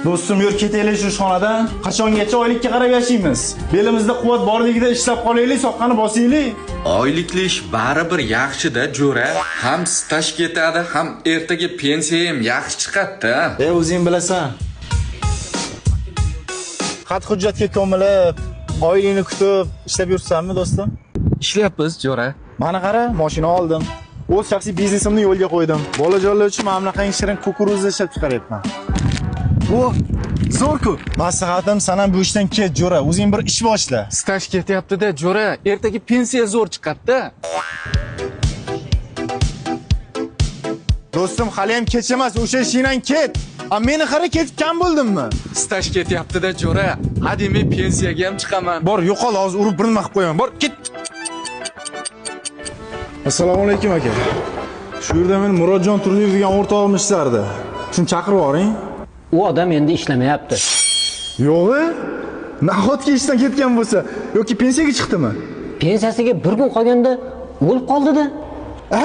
Do'stim, yur ketaylik shu ishxonadan. Qachongacha oylikka qarab yashaymiz? Belimizda quvvat borligida ishlab qolaylik, soqqani bosaylik. Oylikli ish baribir yaxshi-da, jo'ra. Ham staj ketadi, ham ertaga pensiya ham yaxshi chiqadi-da. E, o'zing bilasan. Xat hujjatga ko'milib, oylikni kutib ishlab yursanmi, do'stim? Ishlayapmiz, jo'ra. Mana qara, mashina oldim. O'z shaxsiy biznesimni yo'lga qo'ydim. Bolajonlar uchun mana bunaqangi shirin kukuruzza ishlab chiqaryapman. Bu zo'r-ku. Maslahatim, san ham bu ishdan ket, jo'ra. O'zing bir ish boshla. Staj ketyapti-da, jo'ra. Ertaga pensiya zo'r chiqadi-da. Do'stim, hali ham kech emas, o'sha ishingdan ket. A meni qara, ketib kam bo'ldimmi? Staj ketyapti-da, jo'ra. Ha demay pensiyaga ham chiqaman. Bor, yo'qol, hozir urib bir nima qilib qo'yaman. Bor, ket. Assalomu alaykum aka. Shu yerda meni Murodjon Turdiyev degan o'rtog'im ishlardi. Shuni chaqirib yuboring. U odam endi ishlamayapti. Yo'g'i? Nahotki ishdan ketgan bo'lsa yoki pensiyaga chiqdimi? Pensiyasiga bir kun qolganda o'lib qoldi-da. A?